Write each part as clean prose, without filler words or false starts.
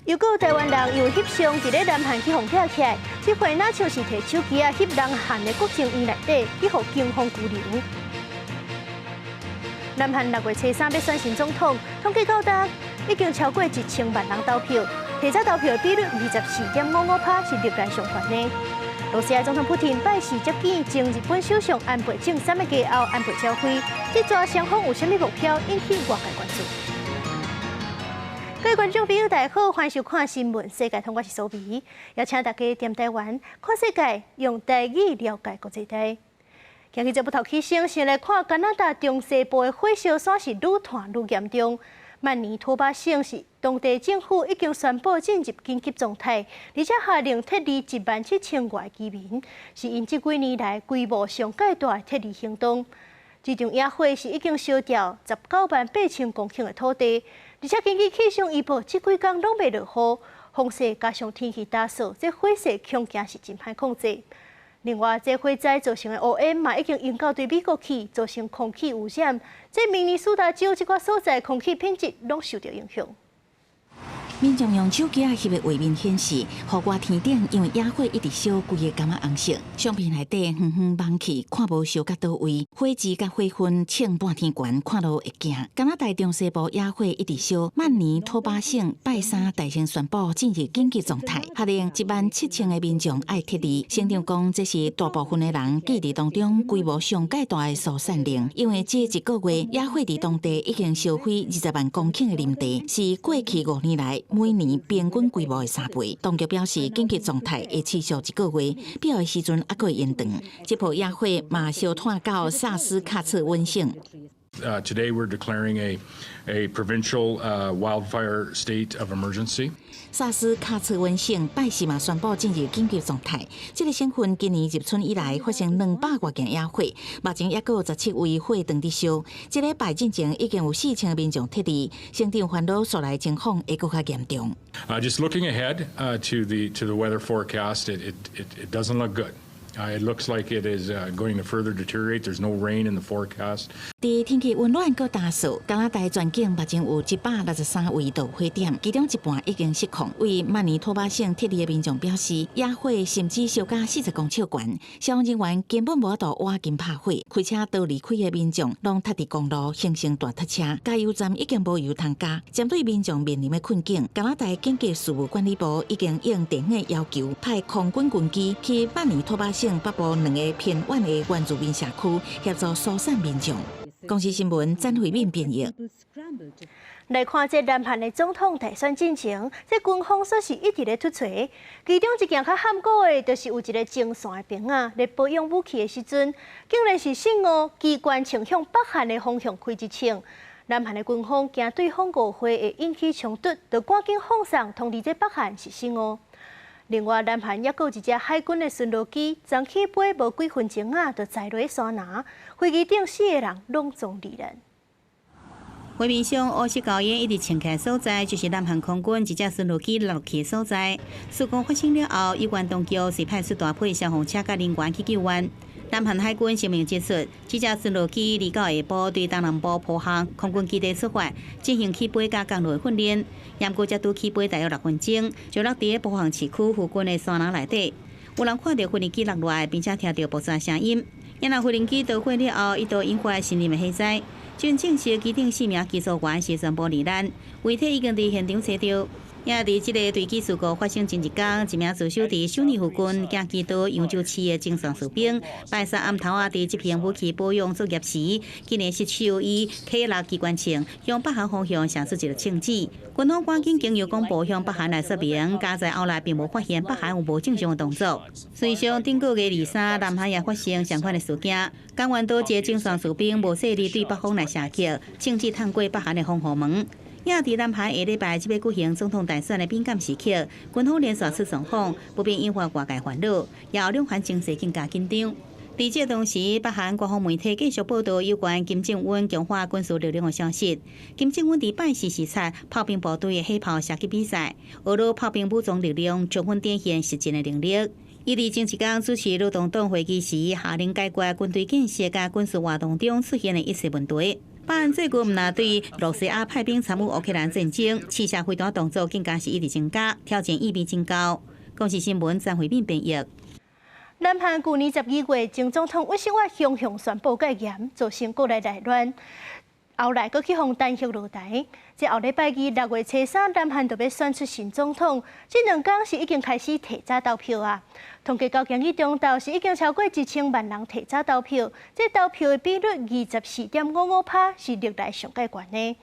又閣有台灣人因為翕相佇咧南韓去予抓起來，這回若像是提手機仔翕南韓的國政院內底，去予警方拘留。南韓6月初三欲選新總統，統計到今已經超過1000萬人投票，提早投票的比率24.55%，是歷來上懸的。羅西亞總統普廷拜四接見前日本首相安倍晉三的繼後安倍昭惠，這逝雙方有啥物目標，引起外界關注。各位觀眾朋友，大家好，歡迎收看新聞世界通，我是蘇美，也請大家踮台灣看世界，用台語了解國際大。今日節目頭起先，先來看加拿大中西部的火燒山是愈湠愈嚴重。曼尼托巴省是當地政府已經宣布進入緊急狀態，而且下令撤離1.7萬外居民，是𪜶這幾年來規模上蓋大的撤離行動。這場野火是已經燒掉19萬8千公頃的土地，而且根據氣象預報，這幾工攏欲落雨，風勢加上天氣乾燥，這火勢恐驚是真歹控制。另外，這火災造成的烏煙嘛，已經湧到對美國去，造成空氣污染。這明尼蘇達州這個所在空氣品質攏受著影響。民眾用手機仔翕的畫面顯示，予外天頂因為野火一直燒，規个柑仔紅色。相片內底遠遠望去，看無燒甲佗位，火舌佮火雲衝半天懸，看落會驚。加拿大中西部野火一直燒，曼尼托巴省拜三大聲宣布進入緊急狀態，下令1.7萬个民眾愛撤離。省長講，這是大部分的人記憶當中規模上蓋大的疏散令，因為這一個月野火佇當地已經燒毀20萬公頃的林地，是過去5年來每年平均規模的3倍。當局表示，緊急狀態會持續一個月，必要的時陣猶閣會延長。這波野火嘛燒湠到薩斯喀徹溫省。 Today we're declaring a provincial wildfire state of emergency. 薩斯喀徹溫省拜四嘛宣布進入緊急狀態。這個省份今年入春以來發生200外件野火，目前猶閣有17位火場佇燒。這禮拜進前已經有4000民眾撤離，省長煩惱紲來情況會閣較嚴重。 Just looking ahead to the weather forecast, it doesn't look good. It looks like it is going to further deteriorate. There's no rain in the forecast. 佇天氣溫暖閣乾燥，加拿大全境目前有163位導火點，其中一半已經失控。為曼尼托巴省撤離的民眾表示，野火甚至燒甲40公尺懸，消防人員根本無法度挖緊拍火，開車逃離開的民眾攏塞佇公路，形成大塞車，加油站已經無油通加。針對民眾面臨的困境，加拿大緊急事務管理部已經應電的要求，派空軍軍機去曼尼托巴省北部兩个偏遠的原住民社區協助疏散民眾。公視新聞詹慧敏編譯。來看這南韓的總統大選進程，這軍方煞是一直咧突槌。其中一件較罕見的，就是有一个前線的兵仔咧保養武器的時陣，竟然是失誤機關槍向北韓的方向開一槍。南韓的軍方驚對方誤會會引起衝突，就趕緊放送通知這北韓是失誤。另外，南韓猶閣有一隻海軍的巡邏機，昨起飛無幾分鐘仔，就栽落山林，飛機頂四个人攏總罹難。畫面上烏色高煙一直衝起來所在，就是南韓空軍一隻巡邏機落去的所在。事故發生了後，有關當局是派出大批消防車佮人員去救援。南韓海軍聲明指出，這隻巡邏機二九下晡對東南部浦項空軍基地出發，進行起飛佮降落訓練。毋過才拄起飛大約6分鐘，就落佇浦項市區附近的山林內底。有人看著飛行機落來，並且聽著爆炸聲音。然後飛行機墜毀了後，一度引發森林的火災。經證實機頂四名機組員是全部罹難，遺體已經佇現場找著。也佇這個墜機事故發生前一工，一名駐守佇首爾附近京畿道楊州市的前線士兵，拜三暗頭仔佇執行武器保養作業時，竟然失手以 K6機關槍向北韓方向射出一个槍子。軍方趕緊經由廣播向北韓來說明，佳哉後來並無發現北韓有無正常的動作。事實上，頂個月23，南韓也發生相款的事件，江原道一个前線士兵無細膩對北方來射擊，槍子探過北韓的防護門。也佇南韓下禮拜就欲舉行總統大選的敏感時刻，軍方連續出狀況，不免引發外界煩惱，也予兩韓情勢更加緊張。佇這同時，北韓官方媒體繼續報導有關金正恩強化軍事力量的消息。金正恩佇拜四視察炮兵部隊的火炮射擊比賽，俄羅炮兵武裝力量充分展現實戰的能力。伊佇前一工主持勞動黨會議時，下令解決軍隊建設佮軍事活動中出現的一切問題。北韓最近毋但對露西亞派兵參與烏克蘭戰爭，試射飛彈動作更加是一直增加，挑戰意味真高。公視新聞張惠敏編譯。南韓舊年12月，前總統尹錫悅雄雄宣布戒嚴，造成國內內亂。後來閣去予彈劾落台。這後禮拜二6月初3，南韓就欲選出新總統。這兩工是已經開始提早投票啊。統計到今日中晝是已經超過1000萬人提早投票，這投票的比率24.55%，是歷來上蓋懸的。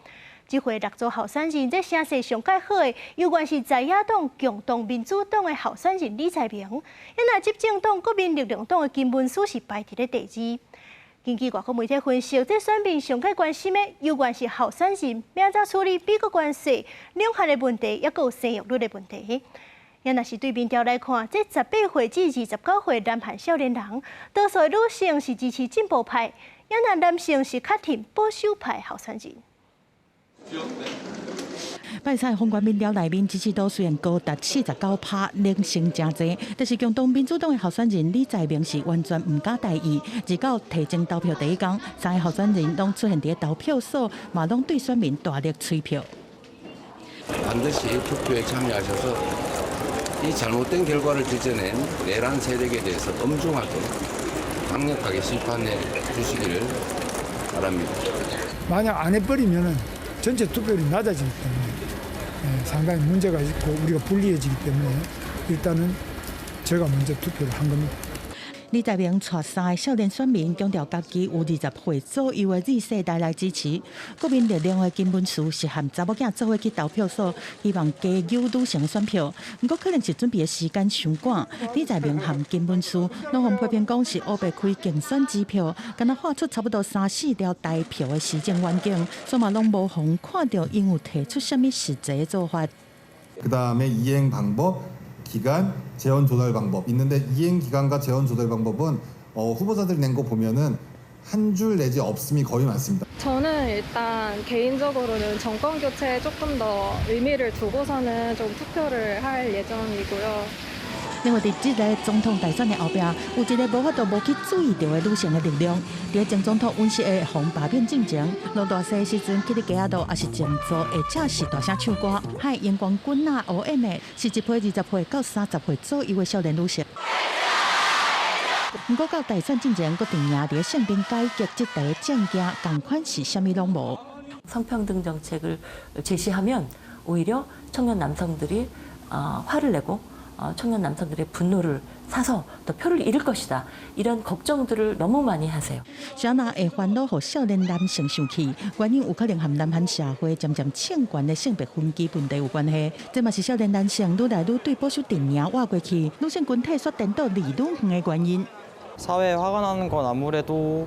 這回六組候選人，這聲勢上蓋好的，猶原是在野黨共同民主黨的候選人李在明。𪜶執政黨國民力量黨的金文澍是排佇咧第二。根據外國媒體分析，這選民上蓋關心的，猶原是候選人欲按怎處理美國關稅、兩韓的問題，抑閣有生育率的問題。也若是對民調來看，這18歲至29歲南韓少年人，多數的女性是支持進步派，也若男性是較挺保守派候選人。拜三宏觀民調內面支持度雖然高達49%，領先誠濟，但是共同民主黨的候選人李在明是完全毋敢大意。直到提前投票第一工，三个候選人攏出現佇投票所，嘛攏對選民大力催票。 반드시 투표에 참여하셔서 이 잘못된 결과를 빚어낸 내란 세력에 대해서 엄중하게 강력하게 심판해 주시기를 바랍니다. 만약 안 해버리면은 전체 투표율이 낮아지기 때문에 상당히 문제가 있고 우리가 불리해지기 때문에 일단은 제가 먼저 투표를 한 겁니다. 李在明帶三个少年選民，強調家己有20歲左右的 Z 世代來支持。國民力量的金文澍是和查某囝做伙去投票所，希望加有女性的選票。毋過可能是準備的時間傷趕，李在明和金文澍攏予批評講是烏白開競選支票，敢若畫出差不多三四條台票的施政願景，所以嘛攏無予看著𪜶有提出啥物實際的做法。 그다음에 이행 방법, 기간, 재원 조달 방법 있는데 이행 기간과 재원 조달 방법은 후보자들이 낸 거 보면은 한 줄 내지 없음이 거의 많습니다. 저는 일단 개인적으로는 정권 교체에 조금 더 의미를 두고서는 좀 투표를 할 예정이고요. 另外，佇這个總統大選的後壁，有一个無法度無去注意著的女性的力量。佇前總統尹錫悅予罷免進前，落大勢時陣去佇街仔路，抑是靜坐，或者是大聲唱歌，喊熒光棍仔烏演的，是一批20歲到30歲左右的少年女性。毋過到大選進前，閣定贏佇性別改革這題政見，仝款是啥物攏無。 성평등 정책을 제시하면 오히려 청년 남성들이 화를 내고 청년 남성들의 분노를 사서 또 표를 잃을 것이다. 이런 걱정들을 너무 많이 하세요. 啥若會煩惱予少年男性生氣，原因有可能和南韓社會漸漸衝懸的性別分歧問題有關係。這嘛是少年男性愈來愈對保守陣營倚過去，女性群體煞顛倒離愈遠的原因。 사회에 화가 나는 건 아무래도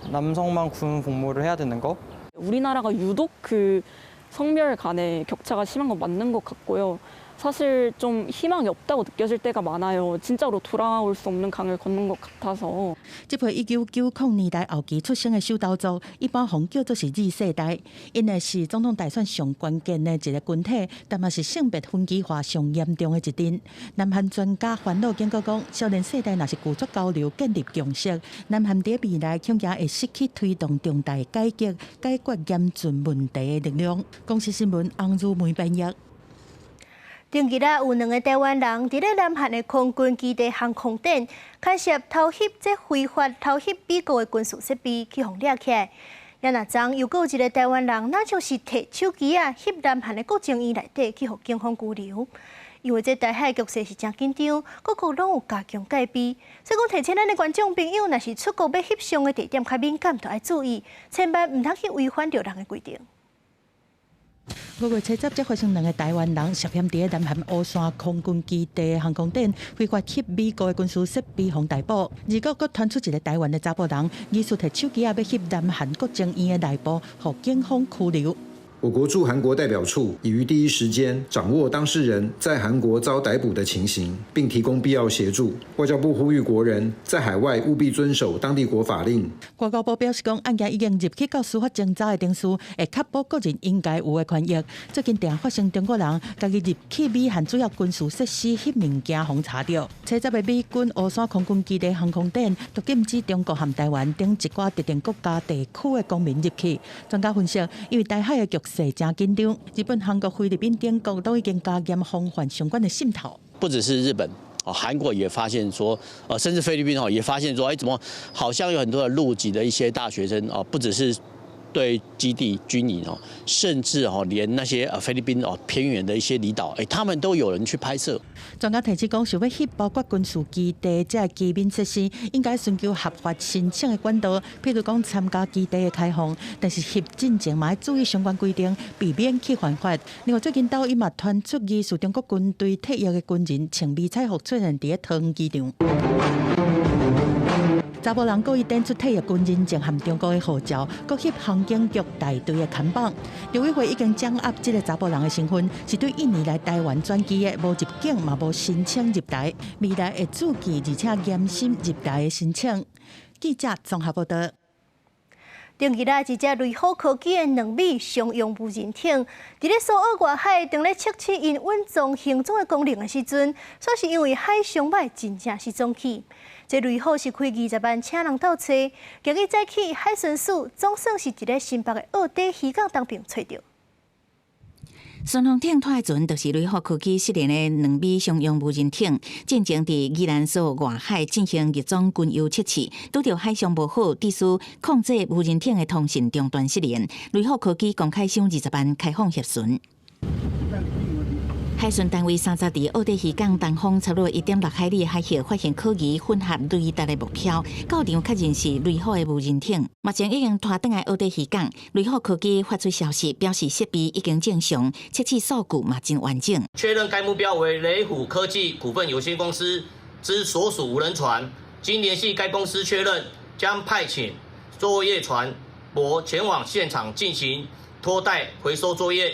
남성만 군 복무를 해야 되는 거. 우리나라가 유독 그 성별 간의 격차가 심한 건 맞는 것 같고요. 사실 좀 희망이 없다고 느껴질 때가 많아요. 진짜로 돌아올 수 없는 강을 걷는 것 같아서. 這批1990年代後期出生的首投族，一般予叫做是 Z 世代，𪜶的是總統大選上關鍵的一个群體，但嘛是性別分歧化上嚴重的一陣。南韓專家煩惱警告講，少年世代若是拒絕交流、建立共識，南韓佇未來恐驚會失去推動重大改革、解決嚴峻問題的力量。公視新聞翁如梅編譯。頂日啊，有兩个台灣人佇咧南韓的空軍基地航空頂，牽涉偷翕這非法偷翕美國的軍事設備，去予掠起來。也若昨又閣有一个台灣人，若像是提手機仔翕南韓的國情院內底，去予警方拘留。因為這台海局勢是誠緊張，各國攏有加強戒備，所以講提醒咱的觀眾朋友，若是出國欲翕相的地點較敏感，就愛注意，千萬毋通去違反著人的規定。5月初10，才發生兩个台灣人涉嫌佇南韓烏山空軍基地航空頂非法翕美國的軍事設備，予逮捕。二閣閣傳出一个台灣的查埔人，疑似提手機仔欲翕南韓國情院的內部，予警方拘留。我國駐韓國代表處已於第一時間掌握當事人在韓國遭逮捕的情形，並提供必要協助。外交部呼籲國人在海外務必遵守當地國法令。外交部表示講，案件已經入去到司法偵查的程序，會確保個人應該有的權益。最近定發生中國人家己入去美韓主要軍事設施翕物件，予查著。初十的美軍烏山空軍基地航空展，都禁止中國和台灣等一寡特定國家地區的公民入去。專家分析，因為台海的局勢誠緊張，日本、韓國、菲律賓等國都已經加嚴防範相關的滲透。不只是日本，哦，韓國也發現說，甚至菲律賓哦也發現說，哎，怎麼好像有很多的陸籍的一些大學生哦，不只是對基地軍營哦，甚至哦連那些菲律賓哦偏遠的一些離島，哎，他們都有人去拍攝。專家提醒講，想欲翕包括軍事基地這機敏設施，應該尋求合法申請的管道，譬如講參加基地的開放，但是翕進前嘛愛注意相關規定，避免去犯法。另外，最近抖音嘛傳出疑似中國軍隊退役的軍人穿迷彩服出現佇咧桃園機場。查埔人故意展出退役軍人證和中國的護照，閣翕航警局大隊的看板。陸委會已經掌握這个查埔人的身份，是對印尼來台灣轉機的，無入境嘛無申請入台，未來會注記而且嚴審入台的申請。記者綜合報道。頂日啊，一隻雷虎科技的2米商用無人艇，佇咧蘇澳外海，當咧測試𪜶穩蹤行蹤的功能的時陣，煞是因為海上擺真正失蹤去。這雷虎是開20萬請人鬥揣，今日早起海巡署總算是佇咧新北的澳底漁港東邊揣著。順風艇拖的船就是雷虎科技實驗的2米商用無人艇，進前佇宜蘭蘇外海進行熱裝軍用測試，拄著海象無好，致使控制無人艇的通訊中斷失聯。雷虎科技公開收20萬開放協尋。海巡單位30佇澳底漁港東方差不多1.6海里海域發現可疑混合雷達的目標，到場確認是雷虎的無人艇。目前已經拖轉來澳底漁港，雷虎科技發出消息表示設備已經正常，測試數據嘛真完整。確認該目標為雷虎科技股份有限公司之所屬無人船，經聯繫該公司確認，將派遣作業船舶前往現場進行拖帶回收作業。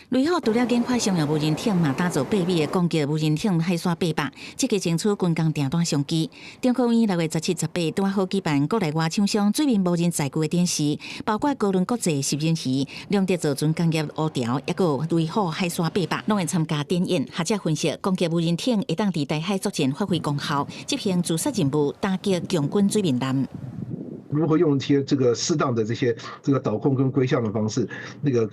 雷虎除了研發商用無人艇，嘛打造8米的攻擊無人艇海獅800，積極爭取軍工訂單商機。中科院6月17、18拄好舉辦國內外廠商水面無人載具的展示，包括高輪國際十人魚、龍德造船工業烏條，抑閣雷虎海獅800，攏會參加展演。學者分析，攻擊無人艇會當佇台海作戰發揮功效，執行自殺任務，打擊共軍水面艦。如何用一些這個適當的這些這個導控跟歸向的方式，那個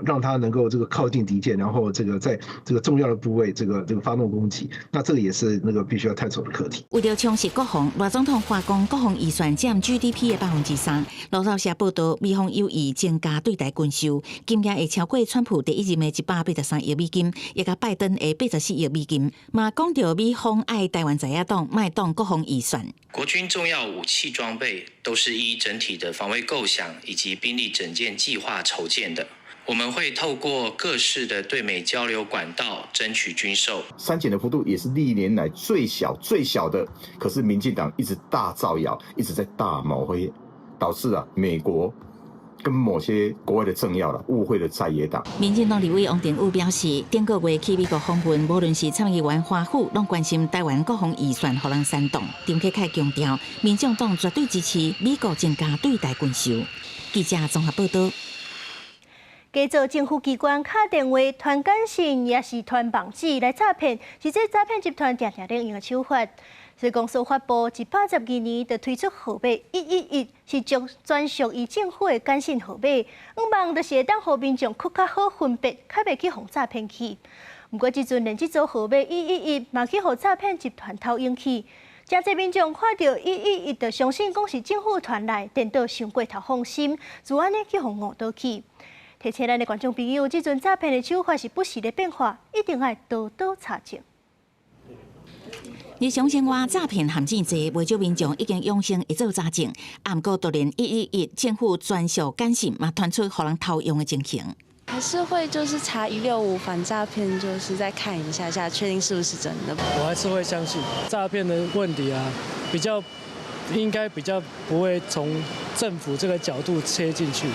讓它能夠這個靠近敵艦，然後這個在這個重要的部位這個發動攻擊，那這個也是那個必須要探索的課題。為著充實國防，賴總統發講國防預算佔 GDP 的3%。路透社報道，美方有意增加對台軍售，金額會超過川普第一任的183億美金，以及拜登的84億美金。嘛講著美方愛台灣在野黨，莫擋國防預算。國軍重要武器裝備都是依整體的防衛構想以及兵力整建計劃籌建的。我們會透過各式的對美交流管道爭取軍售。刪減的幅度也是歷年來最小最小的。可是民進黨一直大造謠，一直在大抹黑，導致啊美國跟某些國外的政要啦誤會了在野黨。民進黨立委王定宇表示，頂個月去美國訪問，無論是參議員華府，攏關心台灣國防預算予人煽動。陳克楷強調，民眾黨絕對支持美國增加對台軍售。記者綜合報道。假做政府機關敲電話、傳簡訊，抑是傳網址來詐騙，是這詐騙集團定定咧用的手法。所以講，司法部112年就推出號碼111，是專專屬於政府的簡訊號碼，向望就是會當予民眾閣較好分辨，較袂去予詐騙去。毋過這陣連這組號碼一一一嘛去予詐騙集團偷用去，誠濟民眾看著一一一就相信講是政府傳來，顛倒傷過頭放心，就按呢去予誤導去。提醒咱的觀眾朋友，這陣詐騙的手法是不時咧變化，一定愛多多查證。日常生活詐騙陷阱濟，袂少民眾已經養成會做查證。啊，毋過就連111政府專屬簡訊嘛，傳出予人偷用的情形。還是會就是查165反詐騙，就是再看一下下，確定是不是真的。我還是會相信詐騙的問題啊，比較應該比較不會從政府這個角度切進去。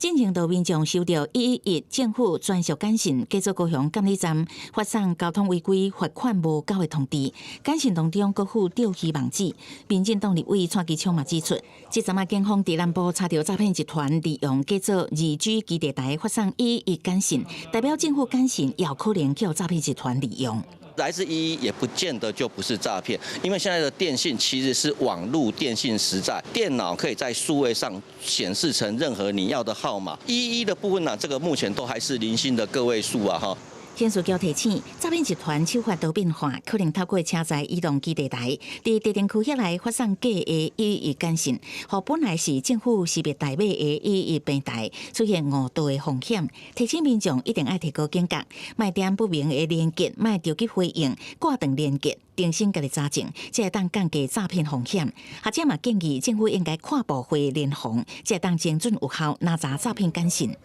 進前就民眾收著111政府專屬簡訊，假做高雄監理站發送交通違規罰款無繳的通知，簡訊當中閣附釣魚網址。民進黨立委蔡其昌嘛指出，這陣仔警方佇南部查著詐騙集團利用假做2G 基地台發送111簡訊，代表政府簡訊也有可能予詐騙集團利用。來自111也不見得就不是詐騙，因為現在的電信其實是網路電信時代，電腦可以在數位上顯示成任何你要的號碼。111的部分呢，這個目前都還是零星的個位數啊，哈。刑事局提醒，詐騙集團手法多變化，可能透過車載移動基地台，佇特定區域內發送假的111簡訊，予本來是政府識別代碼的111平台出現誤導的風險。提醒民眾一定愛提高警覺，莫點不明的連結，莫著急回應，掛斷連結，重新家己查證，才會當降低詐騙風險。學者嘛建議政府應該跨部會聯防，才會當精準有效攔查詐騙簡訊。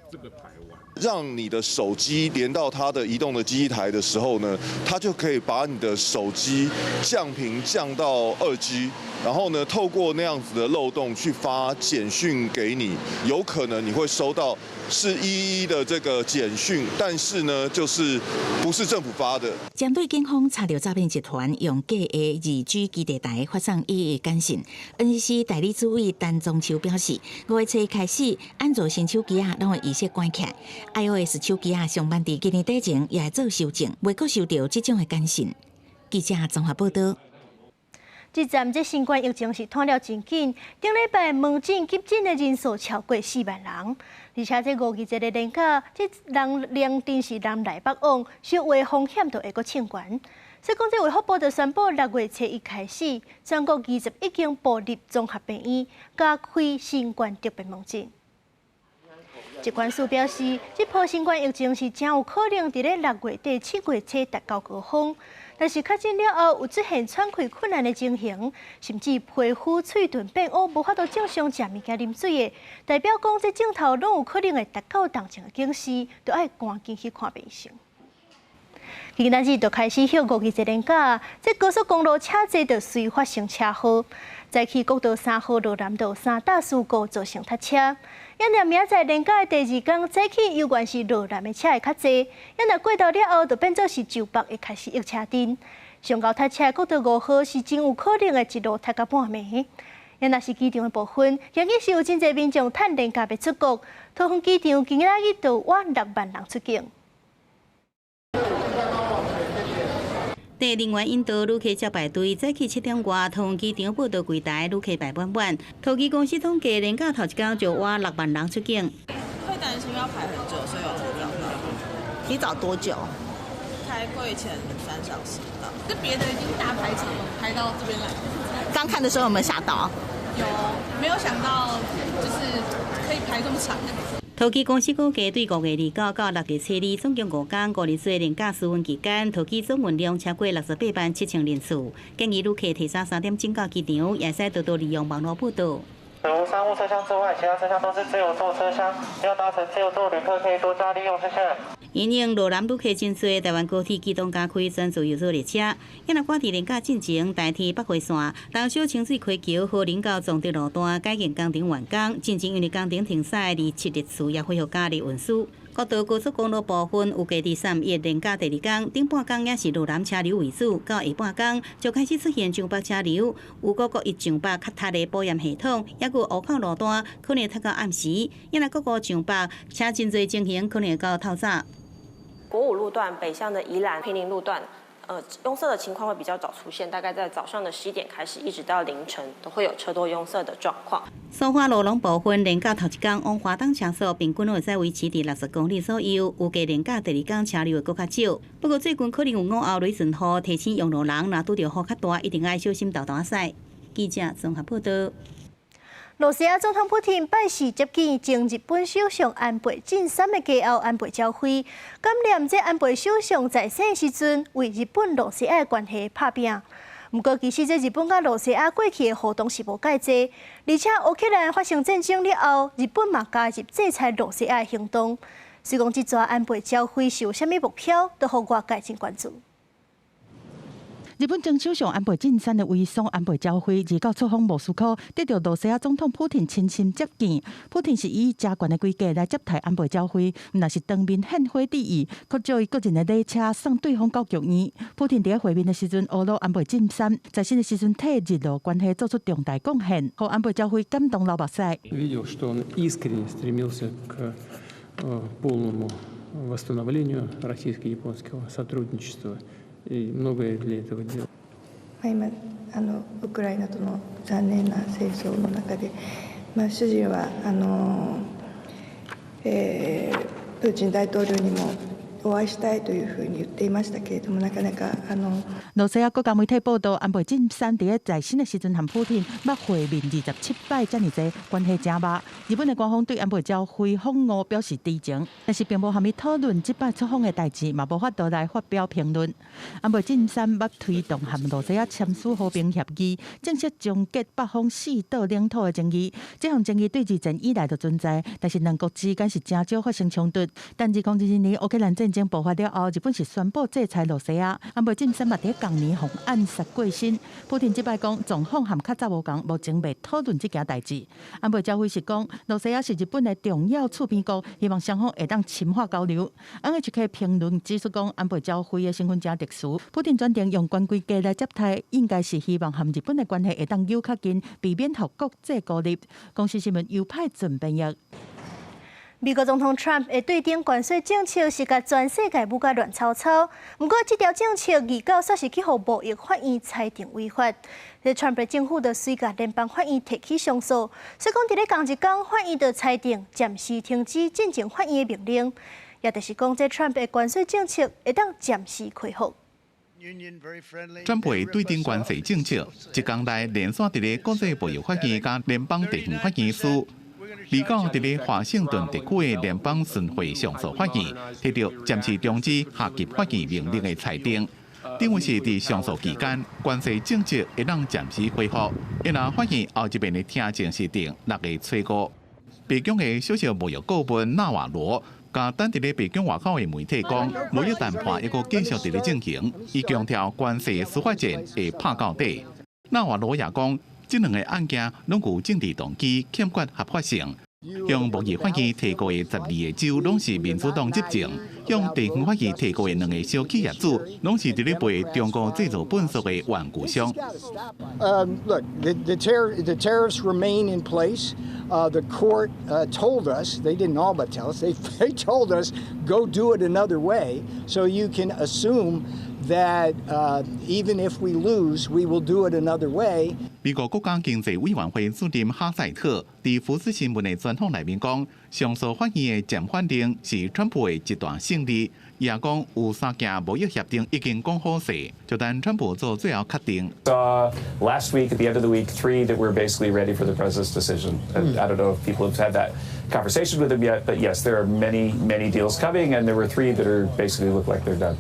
讓你的手機連到它的移動的基地台的時候呢，它就可以把你的手機降頻降到2G，然後呢，透過那樣子的漏洞去發簡訊給你，有可能你會收到是111的這個簡訊，但是呢，就是不是政府發的。針對警方查著詐騙集團用假的2G 基地台發送111簡訊，NCC 代理主委陳宗秋表示，5月初開始，安卓新手機仔攏會預設關起來，iOS 手機仔上慢佇今年底前也會做修正，袂閣收著這種的簡訊。記者綜合報道。這陣這新冠疫情是拖了真緊，頂禮拜門診急診的人數超過4萬人，而且這五二節的連假，這人龍真是南來北往，受疫風險就會閣衝懸。所以講，這衛福部就宣布，6月初一開始，全國21間部立綜合病院加開新冠特別門診。疾管署表示，這波新冠疫情是誠有可能佇咧6月底7月初達到高峰，但是確診了後有出現喘氣困難的情形，甚至皮膚喙唇變烏，無法度正常食物件、啉水的，代表講這症頭攏有可能會達到當前的警示，就愛趕緊去看病醫生。今仔日就開始歇五二節連假，這高速公路車濟就隨發生車禍。早起國道3號羅南道三大事故造成塞車。猶若明仔載連假的第二工早起，猶原是羅南的車會較濟。猶若過晝了後，就變做是石北會開始塞車陣。上𠢕塞車的國道5號是真有可能會一路塞到半暝。猶若是機場的部分，今日是有真濟民眾趁連假欲出國，桃園機場今仔日就倚6萬人出境。佇人員引導旅客才排隊，早起7點外，桃園機場報到櫃台旅客排滿滿。桃機公司統計，連假頭一工就倚6萬人出境。會擔心要排很久，所以有提早到。提早多久？開櫃前3小時到。這別的已經大排長龍排到這邊來。剛看的時候有沒有嚇到？有，沒有想到就是可以排這麼長。桃機公司估計，對5月29到6月初2，總共5工5日連假試運期間，桃機總運量超過68萬7千人次。建議旅客提早3點鐘到機場，也會使多多利用網路報到。除商務車廂之外，其他車廂都是自由座車廂，要搭乘自由座旅客可以多加利用，謝謝。因應羅南旅客真濟，台灣高鐵機動加開全自由座列車。猶若趕佇連假進前，台鐵北回線、東小清水溪橋、和林到崇德路段改建工程完工，進前因為工程停駛，27列次也恢復假日運輸。國道高速公路部分預計佇3一連假第二工，頂半工也是羅南車流為主，到下半工就開始出現上北車流，有國國一上北較窒的保驗系統，抑閣湖口路段可能塞到暗時，猶若國五上北車真濟情形可能會到透早。國五路段北向的宜蘭坪林路段，擁塞的情況會比較早出現，大概在早上的11點開始，一直到凌晨都會有車多擁塞的狀況。蘇花羅龍部分連假頭一工往華東車速平均會使維持佇60公里左右，預計連假第二工車流會閣較少。不過最近可能有午後雷陣雨，提醒用路人若拄著雨較大，一定愛小心沓沓駛。記者綜合報道。羅西亞總統普廷拜四接見前日本首相安倍晉三的家後安倍昭惠，感念這安倍首相在世時陣為日本羅西亞的關係拍拚。毋過，其實這日本佮羅西亞過去的互動是無蓋濟，而且烏克蘭發生戰爭了後，日本嘛加入制裁羅西亞的行動。所以講，這逝安倍昭惠是有啥物目標，都予外界真關注。日本前首相安倍晉三的遺孀安倍昭惠二九出訪莫斯科，得著羅西亞總統普廷親身接見。普廷是以誠懸的規格來接待安倍昭惠，毋但是當面獻花致意，閣借伊個人的禮車送對方到劇院。普廷佇咧會面的時陣，呵咾安倍晉三在生的時陣替日羅關係做出重大貢獻，予安倍昭惠感動流目屎。 Видел, что он искренне стремился к полному восстановлению российско-японского сотрудничества и многое для этого делал. 今ウクライナとの残念な戦争の中で、主人はプーチン大統領にもお会いしたいというふうに言っていましたけれども、なかなか羅西亞國家媒體報道，安倍晉三佇咧在生的時陣和普廷捌會面27擺，遮爾濟，關係誠密。日本的官方對安倍昭惠訪俄表示同情，但是並無和伊討論這擺出訪的代誌，嘛無法度來發表評論。安倍晉三捌推動和羅西亞簽署和平協議，正式終結北方四島領土的爭議。這項爭議對二戰以來就存在，但是兩國之間是誠少發生衝突。但2022年烏克蘭戰爭爆發了後，日本是宣布制裁羅西亞。安倍晉三嘛佇仝年予暗殺過身。普廷這擺講，狀況和較早無仝，目前未討論這件代誌。安倍昭惠是講，羅西亞是日本的重要厝邊國，希望雙方會當深化交流。NHK 評論指出講，安倍昭惠的身份誠特殊，普廷選擇用懸規格來接待，應該是希望和日本的關係會當搝較緊，避免予國際孤立。公視新聞由派準編譯。美國總統 Trump 的對等關稅政策是共全世界舞甲亂糟糟。毋過，這條政策二九煞是去予貿易法院裁定違法。這川普政府就隨共聯邦法院提起上訴，所以講佇咧仝一工，法院就裁定暫時停止進前法院的命令，也就是講，這川普的關稅政策會當暫時恢復。川普對等關稅政策，一工內連續佇咧國際貿易法院佮聯邦地方法院輸。二九佇咧華盛頓地區的聯邦巡迴上訴法院提著暫時終止下級法院命令的裁定，等於是佇上訴期間，關稅政策會當暫時恢復。因為法院後一遍的聽證是定6月初五。白宮的首席貿易顧問納瓦羅，共等佇咧白宮外口的媒體講，貿易談判猶閣繼續佇咧進行，伊強調關稅司法戰會拍到底。納瓦羅也講，這兩个案件攏有政治動機，欠缺合法性。向貿易法院提告的12個州攏是民主黨執政，向地方法院提告的兩个小企業主，攏是佇咧賣中國製造糞埽的玩具商。 Look, the tariffs remain in place. The court told us, they didn't all but tell us, they told us, go do it another way. So you can assume that even if we lose, we will do it another way. 美國國家經濟委員會主任哈塞特佇福斯新聞的專訪內面講，上訴法院的暫緩令是川普的一大勝利。伊也講有三件貿易協定已經講好勢，就等川普做最後確定。 Last week, at the end of the week, three that were basically ready for the president's decision. I don't know if people have had that conversation with him yet, but yes, there are many, many deals coming, and there were three that are basically look like they're done.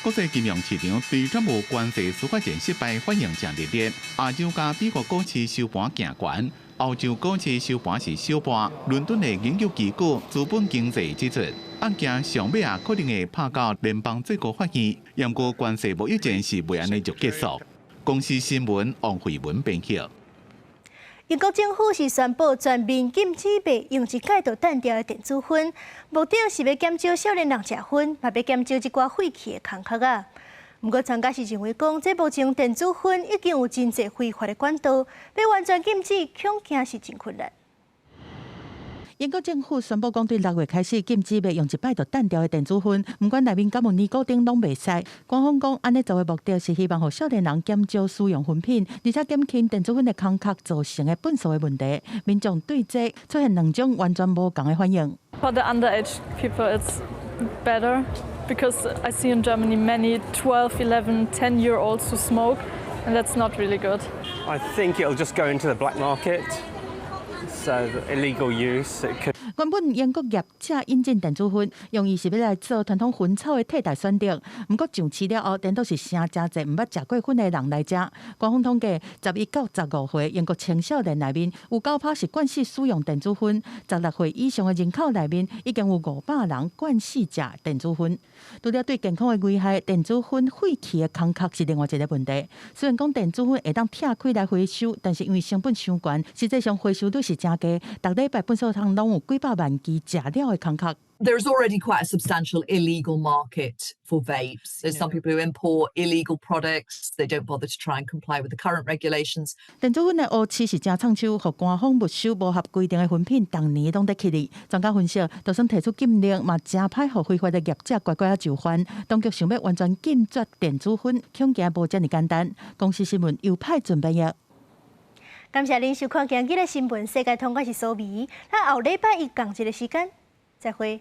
國際金融市場對川普關稅司法戰失敗反應誠熱烈，亞洲佮美國股市收盤行懸，歐洲股市收盤是小跌。倫敦的研究機構資本經濟指出，案件上尾也可能會拍到聯邦最高法院，毋過關稅貿易戰是袂按呢就結束。公視新聞王慧文編譯。英國政府是宣布全面禁止賣用一擺就擲掉的電子薰，目的是欲減少少年人食薰，嘛欲減少這寡廢棄的空殼仔。毋過專家是認為講，這目前電子薰已經有真濟非法的管道，欲完全禁止，恐驚是真困難。英國政府宣布講，對6月開始禁止賣用一擺就擲掉的電子薰，毋管內面敢有尼古丁攏袂使。官方講，按呢做的目的是希望予少年人減少使用薰品，而且減輕電子薰的空殼造成的糞埽的問題。民眾對這出現兩種完全無仝的反應。 For the underage people, it's better because I see in Germany many 12, 11, 10-year-olds who smoke, and that's not really good. I think it'll just go into the black market. So illegal use. It could. 原本英國業者引進電子薰，用意是欲來做傳統薰草的替代選擇。毋過上市了後，顛倒是誠誠濟毋捌食過薰的人來食。官方統計，11到15歲英國青少年內面有9%是慣勢使用電子薰，16歲以上的人口內面已經有500人慣勢食電子薰。除了對健康的危害，電子薰廢棄的空殼是另外一個問題。雖然講電子薰會當拆開來回收，但是因為成本傷懸，實際上回收率是誠低。逐禮拜垃圾桶攏有幾百萬支食了的空殼。 There's already quite a substantial illegal market for vapes. There's some people who import illegal products. They don't bother to try and comply with the current regulations. 電子薰的烏市是誠暢手，予官方沒收無合規定的薰品，逐年攏佇起哩。專家分析，就算提出禁令，嘛誠歹予非法的業者乖乖仔就範。當局想欲完全禁絕電子薰，恐驚無遮爾簡單。公視新聞由派準備業。感謝您收看今日的新聞世界通，我是蘇美。咱後禮拜一仝一个時間，再會。